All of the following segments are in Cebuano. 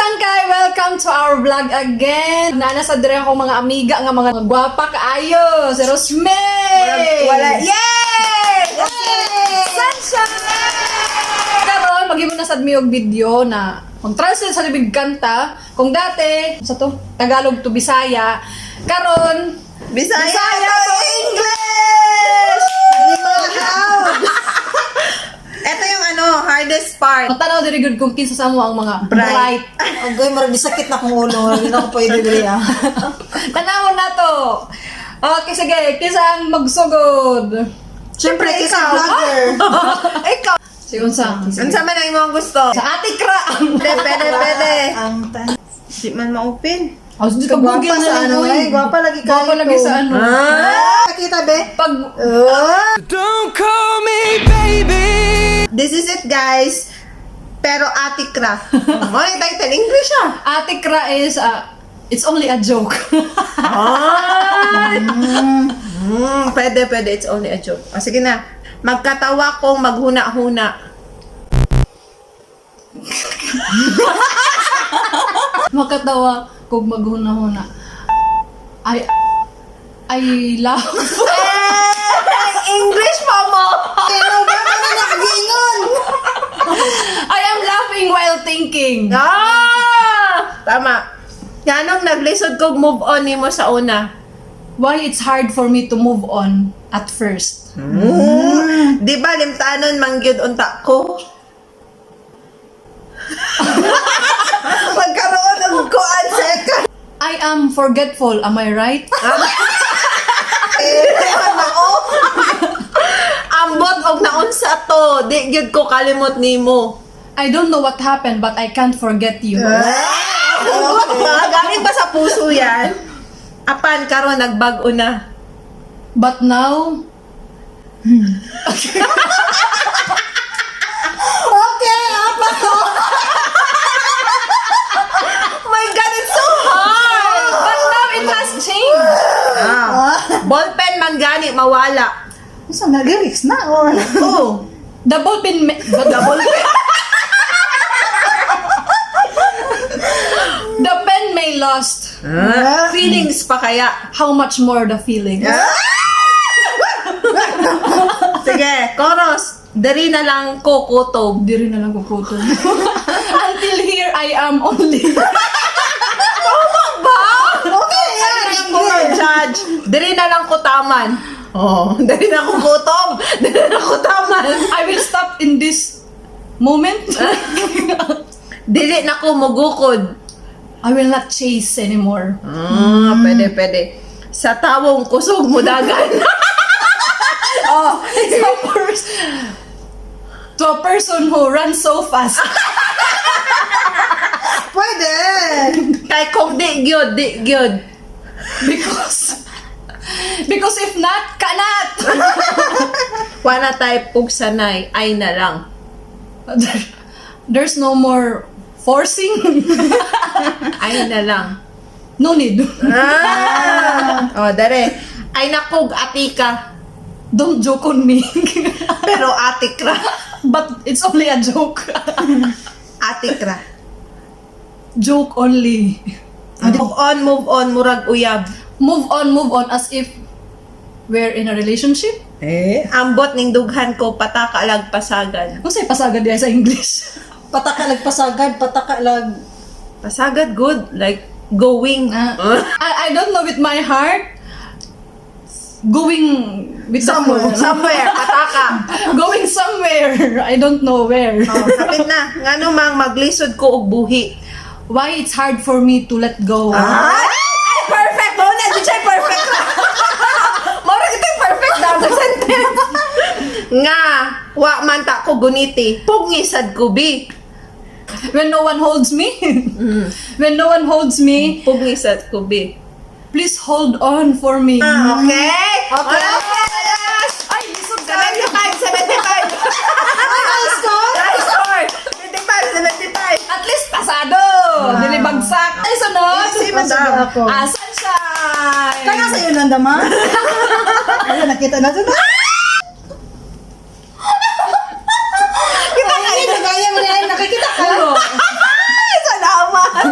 Sangkay! Welcome to our vlog again! Naa sa dire akong mga amiga nga mga gwapa kaayo! Si Rosme! Wala. Yay! Sunshine! Karon maghimo na sad mi og video na mag-translate sa libig kanta. Kung dati, sa to, Tagalog to Bisaya. Karon, Bisaya, Bisaya to English! Limahawd! Ito yung ano, hardest part. Matanaw diri gud kung kinsa sa amo ang mga bright. Bright. Agoy, marag sakit na akong ulo. Hindi na ako pwede dili ah. Tanawon na to. Okay, sige. Kinsa ang magsugod? Siyempre, Siyempre, kasi ikaw. vlogger. Ikaw. Si unsa? Unsa man ang imong gusto? Sa Ate Kra. Pwede, pwede, pwede. Ang tan. Di man ma-open. Oh, dito Gwapa Google na sa lang, ano, uy. eh. Gwapa lagi kayo Gwapa lagi to. sa ano. Ah! Nakita be? Pag Oh! Don't call me baby. This is it, guys. Pero Ate Kra. Mo yung title English ah. Ate Kra is it's only a joke. Ay! Pwede, pwede. It's only a joke. O, sige na. Magkatawa kong maghuna-huna. Makatawa kung maghuna-huna. I laugh. Eh, English pa mo! Pero ba na nakagingon? I am laughing while thinking. Ah! Tama. Ganong naglisod kog move on nimo sa una? Why it's hard for me to move on at first. Di ba limtanon mangyud unta ko? Magkaroon og kuan second. I am forgetful, am I right? Eh, ano? Ambot og naunsa to, di gyud ko kalimot nimo. I don't know what happened, but I can't forget you. Hugot ba? Galing ba sa puso yan? Apan karon nagbag-o na. But now, Okay, apa ko? Oh my God, it's so hard! But now it has changed. Ah, ballpen man gani mawala. Unsa na lyrics na or? Oh, The ball pin, the ball pin. The pen may lost. ah, feelings pa kaya. How much more the feelings? Sige, chorus. Diri na lang ko kutob. Di rin na lang kukutob. Until here, I am only. Ba? Okay, yan. Ay, ko judge. Diri na lang ko taman. Oh, diri na ko kutob. Diri na ko taman. I will stop in this moment. Dili na ko mugukod. I will not chase anymore. Ah, pwede, pwede. Sa tawong kusog mo dagan. Oh, to a person who runs so fast. Pwede. Kay kung di gyud, di gyud. Because if not, cannot. Wala tayo pugsanay, ay na lang. There's no more forcing. Ay na lang. No need. Ah! Oh, dere. Ay nakog atika. Don't joke on me. Pero atikra. But it's only a joke. Atikra. Joke only. Move on, murag uyab. Move on as if we're in a relationship. Eh? Ambot ning dughan ko pataka lag pasagad. Kung sa'yo pasagad diya sa English. Pataka lag pasagad, pataka lag. Pasagad good, like going. Ah, I don't know, with my heart. Going with the Somewhere. flow. Somewhere, pataka. Going somewhere. I don't know where. Oh, kapit na. Ngano mang maglisod ko og buhi. Why it's hard for me to let go. Ay! Ay, perfect! Mo na, di siya perfect. Mora kita perfect daw sa sentence. Nga, wa man ta ko guniti. Pugngisad ko bi. When no one holds me. When no one holds me, Pugngisad ko bi. please hold on for me. Ah, okay? Okay. Yes! Ay, lisod kayo. 75, 75. Ay, score? High score! 75, 75. At least pasado. Dili bagsak. Ay, sunod. Easy, madam. Ako. Ah, sunshine. Kaya sa'yo nandama? Ayun, nakita na doon. Kita Ay, nagaya mo na. Nakikita ka. Ano? Ay, salamat!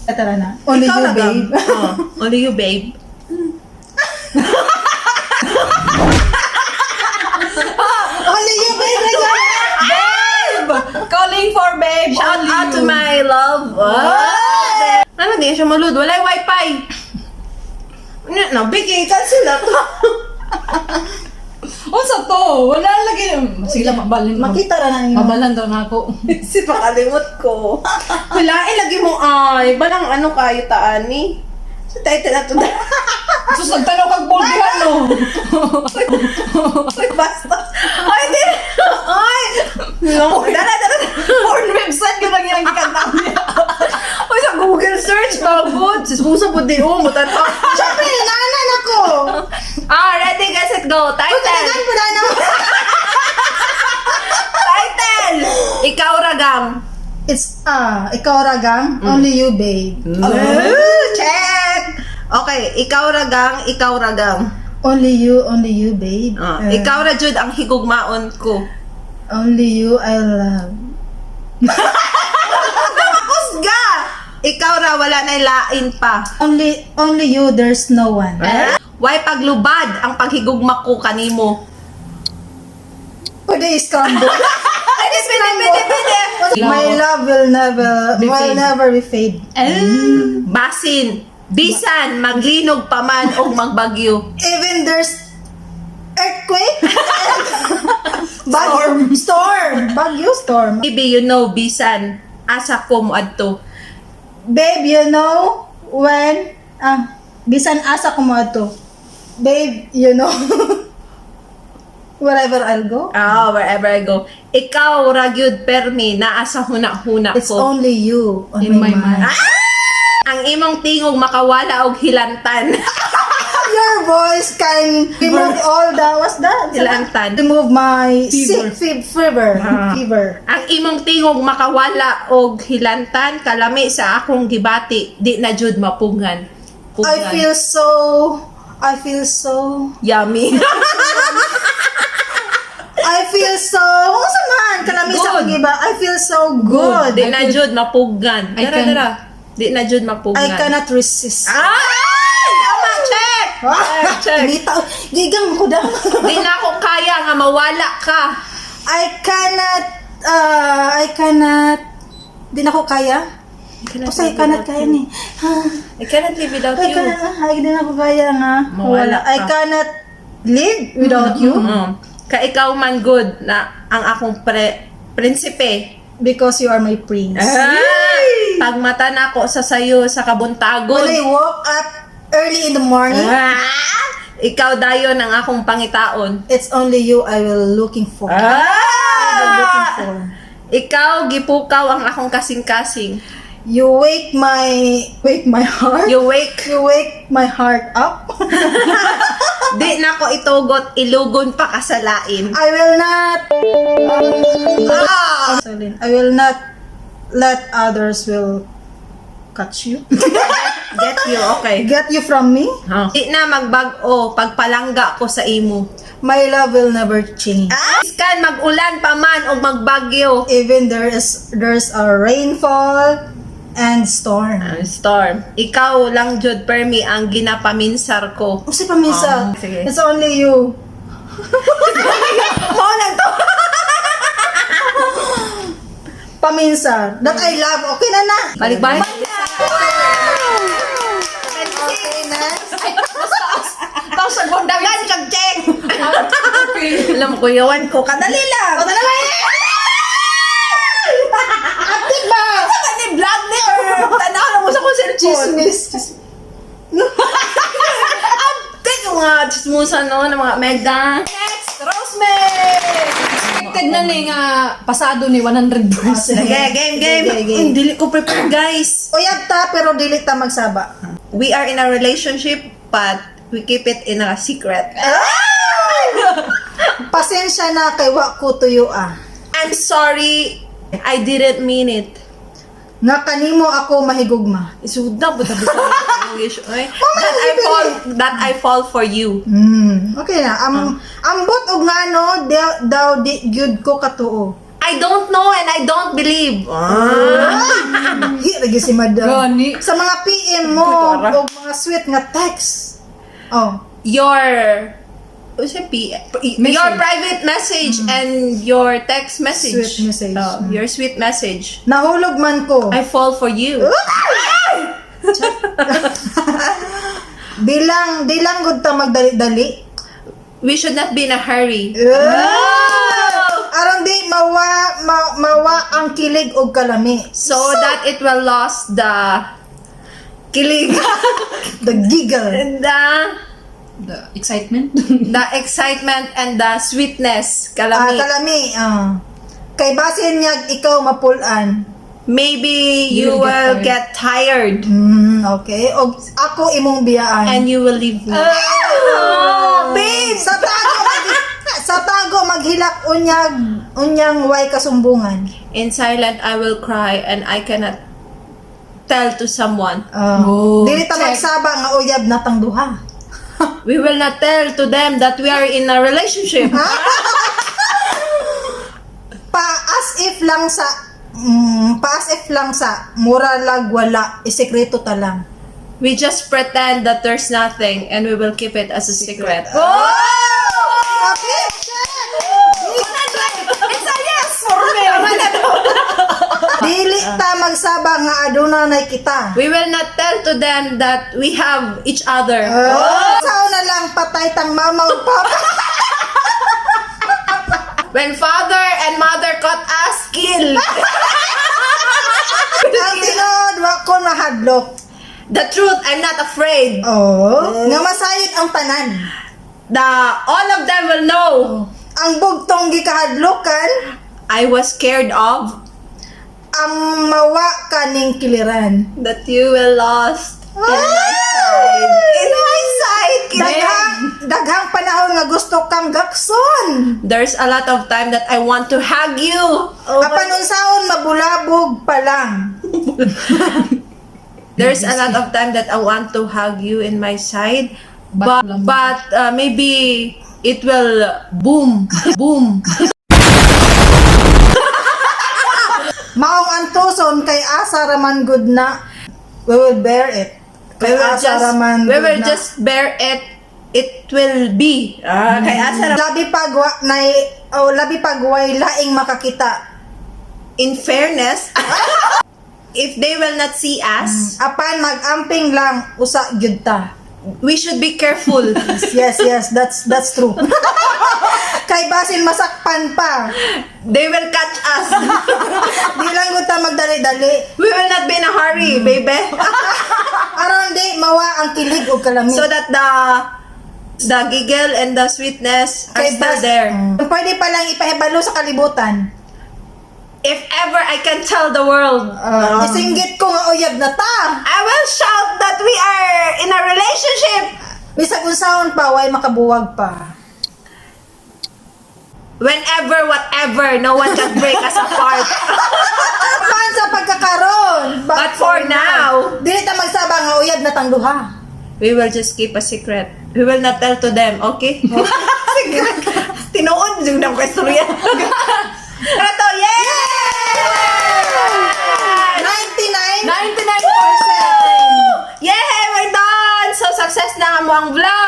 Tara na. Only Ikaw you, na, Gab. babe. Oh, only you, babe. Only you, babe. Babe! Calling for babe. Shout Only out to you. my love. Oh. Ano, di siya malud. Walay wifi. Ano, no, bigay, cancel na to. Unsa to? Wala lagi. Sige lang, mabalin. Makita ra na ninyo. Mabalan daw na ako. Si pakalimot ko. Wala, eh, lagi mo ay. Balang ano kayo taan ni. So, title na to. Sus, nagtanaw kag bulgan, no? Uy, basta. Ay, di. Ay. No. Dala, dala. Porn website yun ang iyang gikanta niya. Uy, sa Google search ba, good. Sispusa po di, oh, mutan-o. Siyempre, naanan ako. Ah, ready, guys, set, go. Title. Kanagan po na na. Title. Ikaw, Ragam. It's, ikaw ragang, only you, babe. Oh, check. Okay, ikaw ragang, ikaw ragang. Only you, babe. Ah, ikaw ra jud ang higugmaon ko. Only you I love. Kusga! Ikaw ra wala na lain pa. Only you, there's no one. Why paglubad ang paghigugma ko kanimo? Pwede scramble. Pwede, pwede, pwede, pwede. My love will never, Be will fade. never be fade. Basin, bisan, maglinog pa man og magbagyo. Even there's earthquake, Bagyo, storm, Bagyo storm. Baby, you know, bisan, asa ko moadto. Babe, you know when, bisan asa ko mo ato. Babe, you know, wherever I'll go, Ah, wherever I go. Ikaw ra gyud permi naa sa huna-huna it's ko. only you on In my, my mind. mind. Ang imong tingog makawala og hilantan. Your voice can remove all the, what's that? Hilantan. Remove my Fever. sick fever. Fever. Ang imong tingog makawala og hilantan kalami sa akong gibati, di na jud mapungan. Pungan. I feel so, yummy. I feel so, unsa man, kalami sa Good. akong iba. I feel so good. Di na jud mapugan. I Dara dara. Di na jud mapugan. I cannot resist. Ay! Tama, check! Check. Mita, gigang ko daw. Di na ako kaya nga mawala ka. I cannot, di na ko kaya. Kasi I cannot kaya ni. I cannot live without I you. cannot, ay, di na ko kaya nga. Mawala I ka. cannot live without you. Ka ikaw man good na ang akong prinsipe. Because you are my prince. Ah! Pagmata na ako sa sayo sa kabuntagon. When I woke up early in the morning, Ah! Ikaw dayon ang akong pangitaon. it's only you I will looking for. I will looking Ah! for. Ikaw gipukaw ang akong kasing-kasing. You wake my heart. You wake. You wake my heart up. Di na ko itugot, ilugon pa kasalain. I will not I will not let others will catch you. Get you, okay. Get you from me. Di na magbag-o pagpalangga ko sa imo. My love will never change. Iskan mag-ulan pa man o magbagyo. Even there's a rainfall and storm. Ah, storm. Ikaw lang jud permi ang ginapaminsar ko. Usi pa minsan. Oh, sige. It's only you. Mao lang to. Paminsan. That I love. Okay na na. Balik-balik. Okay na. Tapos nagwanda Dagan kag check. Okay. Alam ko yawan ko kadali lang. O, tala ba? Update ba? Sa ni vlog ni or tanaw lang mo sa kong cellphone. Chismis. Update yung mga chismosa no ng mga mega. Next, Rosemary! Expected na ni nga pasado ni 100%. Sige, game, game. Sige, game. Dili ko prepared, guys. Uyab ta, pero dili ta magsaba. We are in a relationship, but we keep it in a secret. Pasensya na kay wa ko tuyo ah. I'm sorry. I didn't mean it. Nga kanimo ako mahigugma. Isud na, buta buta English. Oy. That I fall for you. Okay na. Ambot og ngano daw, daw di gyud ko katuo. I don't know and I don't believe. Hi, lagi si madam. Gani. Sa mga PM mo, o mga sweet nga text. Oh. Your what's it, your private message and your text message. Sweet message. Oh, your sweet message. Nahulog man ko. I fall for you. Di lang gud ta magdali-dali. We should not be in a hurry. Ah! Aron di mawa ang kilig og kalami. So that it will lose the kilig. The giggle. The excitement. The excitement and the sweetness. Ah, Kalami. kalami. Ah. Kay basin niya ikaw mapulan. Maybe you You will will get get tired Okay. Og ako imong biyaan. and you will leave me. Oh, babe, sa tago maghilak unyag unyang way kasumbungan. In silent, I will cry and I cannot tell to someone. Ah. Oh, dili ta check. magsaba nga uyab natang duha. We will not tell to them that we are in a relationship. Pa as if lang sa mura lag wala, isekreto ta lang. We just pretend that there's nothing and we will keep it as a secret. Oh! Okay, check! It's a yes for me. Dili ta magsaba nga aduna nay kita. We will not tell to them that we have each other. Oh! Sao na lang patay tang mama ug papa. When father and mother caught us, kill. Ang tinuod wa ko nahadlok. The truth, I'm not afraid. Oh, nga masayod ang tanan. The all of them will know. Ang bugtong gikahadlokan, I was scared of ang mawa kaning kiliran. that you will lost in my side. In my side, Daghang panahon nga gusto kang gakson. There's a lot of time that I want to hug you. Oh, apan unsaon mabulabog pa lang. There's a lot of time that I want to hug you in my side, But but but maybe it will boom, boom. Maong antuson kay asa raman good na we will bear it. We Kay will asa just raman we good will na. just bear it. It will be. Ah, kay asa ra- labi pag wa nay oh, labi pag way laing makakita. In fairness, if they will not see us, Apan magamping lang usa gyud ta. We should be careful. Yes, that's true. Kay basin masakpan pa. They will catch us. Di lang gud ta magdali-dali. We will not be in a hurry, baby. Aron di mawa ang kilig og kalami. So that the giggle and the sweetness are Kay still there. Pwede pa lang ipahibalo sa kalibutan. If ever I can tell the world, Isinggit ko nga uyab na ta. I will shout that we are in a relationship. Bisag unsaon pa way makabuwag pa. Whenever, whatever, no one can break us apart. Apan sa pagkakaron. But for now, dili ta magsaba nga uyab na tang duha. We will just keep a secret. We will not tell to them, okay? Secret. Tinuod, yung na istorya. Pero to, yay! 99 99%! Yay! We're done! So, success na mo ang vlog!